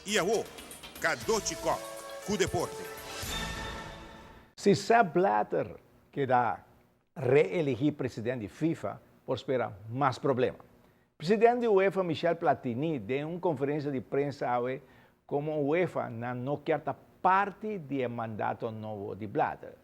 Y awo, Cadochi Kock cu deporte. Si Sepp Blatter keda reeligi president di FIFA, por spera mas problema. President di UEFA Michel Platini den un conferencia di prensa awe como UEFA nan no kier ta parti di e mandato nobo di Blatter.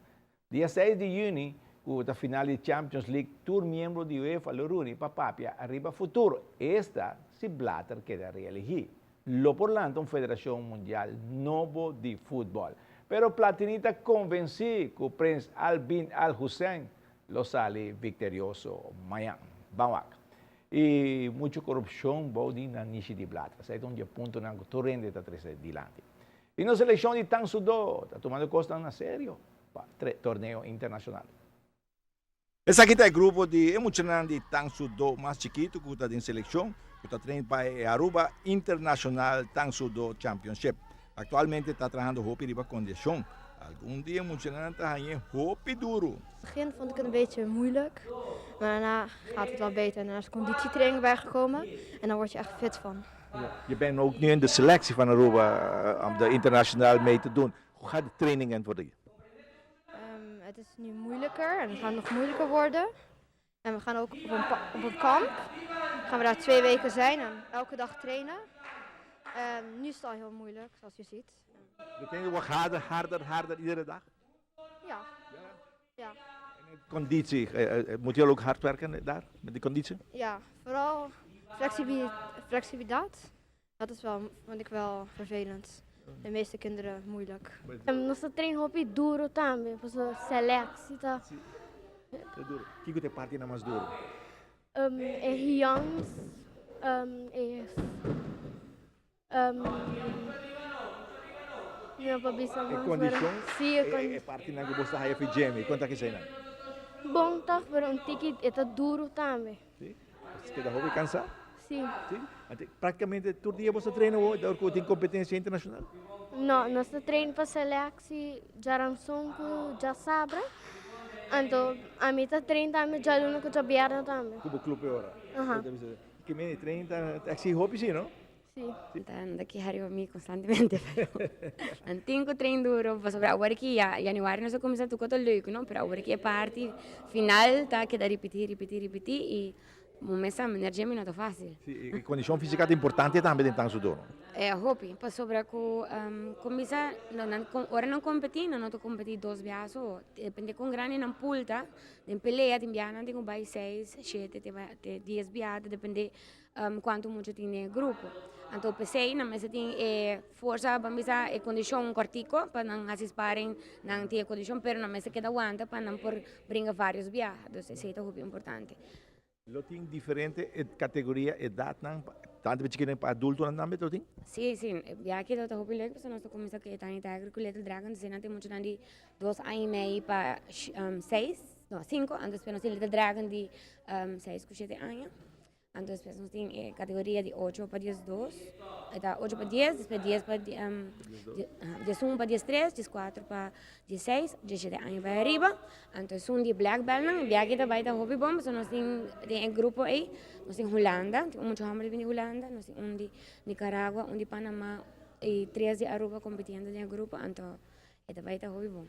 Dia seis di juni, cu ta final di Champions League, tur miembro di UEFA lo runi pa papia ariba futuro, esta si Blatter keda reeligi. Lo por lanta un federacion mundial nobo di futbol. Pero Platini ta convenci cu Prins Al Bin Al Hussein lo sali victorioso mañan. Ban wak. Y mucho corupcion bou di nanishi di Blatter. Esey ta un di e puntonan cu tur hende ta trece dilanti. Y nos seleccion di Tang Soo Do ta tumando cosnan na serio pa torneo internacional. Esaki ta e grupo di e muchanan di Tang Soo Do mas chikito cu ta den seleccion cu ta train pa e Aruba International Tang Soo Do Championship. Actualmente ta trahando hopi riba condicion. Algun di e muchanan ta hañ'e hopi duro. Begin vond ik het een beetje moeilijk, maar daarna gaat het wel beter en daarna is conditietraining bijgekomen en dan word je echt fit van. Je bent ook nu in de selectie van Aruba om de internationaal mee te doen. Hoe gaat de trainingen voor die? Het is nu moeilijker en het gaat nog moeilijker worden. En we gaan ook op een kamp. Gaan we daar 2 weken zijn en elke dag trainen. Nu is het al heel moeilijk, zoals je ziet. Betekent het harder, harder, harder iedere dag? Ja. Ja. En de conditie, moet je ook hard werken daar met die conditie? Ja, vooral flexibiliteit. Dat is wel, vind ik wel vervelend. De meeste kinderen moeilijk. Nos ta train hopi duro tambe, paso selectie ta. Duro. Kiko ta e parti mas duro? E youngs, e no por bisa E condicion? Si, e E, e parti nan cu bo ta haya fi Jamie, conta cu esey nan? Bon toch, pero un tiki e ta duro tambe. Si? Bo keda hopi cansa? Si. Si? Anto, practicamente tur dia bo ta train awo, door cu tin competencia internacional? No, nos ta train pa selectie djaranson cu djasabra. Anto, ami ta train tambe djaluna cu djabièrnè tambe. Cu bo club e ora? Aha. Ki meni train ta exigi hopi si, no? Si. Ta anda ki hari mi constantemente, pero nan tin cu train duro, pasobra awor ki ya januari nos a cuminsa tur cos ta leuk, no? Pero awor ki e parti final ta keda ripiti, ripiti, ripiti y bo mes sa meneer Jimmy no ta facil. Si, y condicion fisica ta importante tambe den Tang Soo Do, no? E hopi, pasobra cu cuminsa nan ora nan competi nan no ta competi dos biaha so, depende con grandi nan pool ta, den pelea tin biaha nan tin cu bay seis, shete te dies biaha ta depende cuanto mucha tin den e grupo. Anto p'esey nan mester tin e forsa, ban bisa e condicion cortico pa nan haci sparring, nan tin e condicion pero nan mester keda wanta pa nan por bringa varios biaha, dus esey ta hopi importante. Lo tin diferente categoria edadnan, tanto pa chikinan pa adultonan tambe lo tin? Si, si, ya aki lo ta hopi leuk pasobra nos ta cuminsa cu e Tiny Tiger cu Little Dragon, dus nan tin muchanan di 2 aña y mei pa 6, no 5, anto despues nos tin Little Dragon di 6 cu 7 aña. Anto despues nos tin e categoria di 8 pa 12, e ta 8 pa 10, despues 10 pa 11 pa 13, 14 pa 16, 17 aña bay ariba. Anto esun di black belt nan, e biaha ta bay ta hopi bon, pasobra nos tin den e grupo ey, nos tin Hulanda, tin un mucha homber di bini Hulanda, nos tin un di Nicaragua, un di Panama y tres di Aruba compitiendo den e grupo, anto e ta bay ta hopi bon.